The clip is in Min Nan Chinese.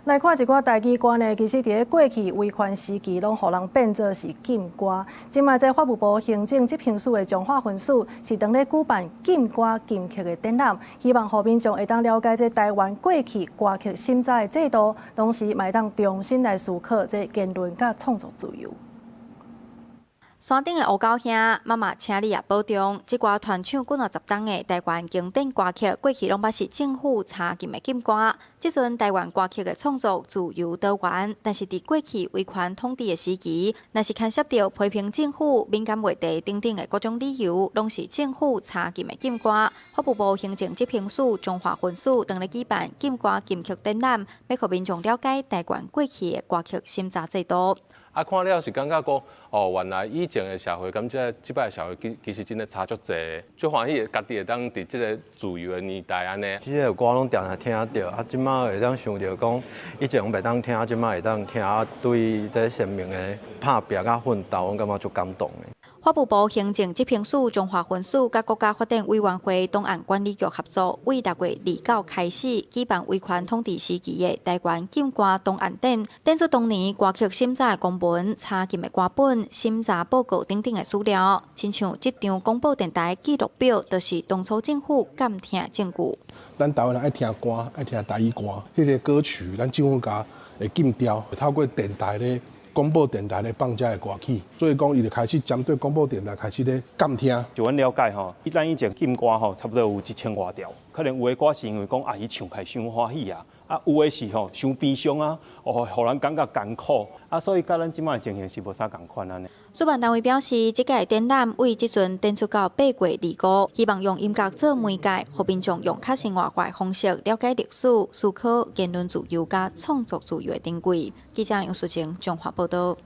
來看一寡台語歌呢，其實佇咧過去威權時期，攏予人變做是禁歌。這擺這法務部行政執行署的彰化分署是當咧舉辦禁歌禁曲的展覽，希望予民眾會當了解這台灣過去歌曲審查的制度，同時嘛會當重新來思考這言論佮創作自由。山頂的烏狗兄，媽媽請你也保重。這寡傳唱幾若十冬的台灣經典歌曲，過去攏捌是政府查禁的禁歌。這陣台灣歌曲的創作自由多元，但是佇過去威權統治的時期，若是牽涉著批評政府、敏感話題等等的各種理由，攏是政府查禁的禁歌。法務部行政執行署彰化分署當咧舉辦禁歌禁曲展覽，欲予民眾了解台灣過去的歌曲審查制度。啊，看了是感覺講，哦，原來以前的社會，佮這這擺的社會其實真的差足濟，足歡喜家己會當佇這个自由的年代按呢。這个歌攏定定聽著，啊，這擺會當想著講，以前攏袂當聽，這擺會當聽，啊，對這先民的拍拚佮奮鬥，我感覺足感動的。法務部行政執行署彰化分署佮國家發展委員會檔案管理局合作，為6月29開始舉辦威權統治時期的台灣禁歌檔案展，展出當年歌曲審查的公文、查禁的歌本、審查報告等等的資料，親像這張廣播電臺記錄表，就是當初政府監聽證據。咱台灣人愛聽歌，愛聽台語歌，彼个歌曲，咱政府共會禁掉，透過電臺咧。廣播電臺咧放這个歌曲，所以講伊就開始針對廣播電臺開始咧監聽。就阮了解吼，咱以前禁歌吼，差不多有1000外條，可能有的歌是因為講啊，伊唱起來傷歡喜啊，啊有的是吼傷悲傷啊，哦，予人感覺艱苦啊，所以佮咱這擺的情形是無啥仝款按呢。主辦單位表示，這屆展覽為這陣展出到8月25，希望用音樂做媒介，予民眾用較生活化的方式了解歷史、思考言論自由佮創作自由的珍貴。記者楊淑晴彰化報導。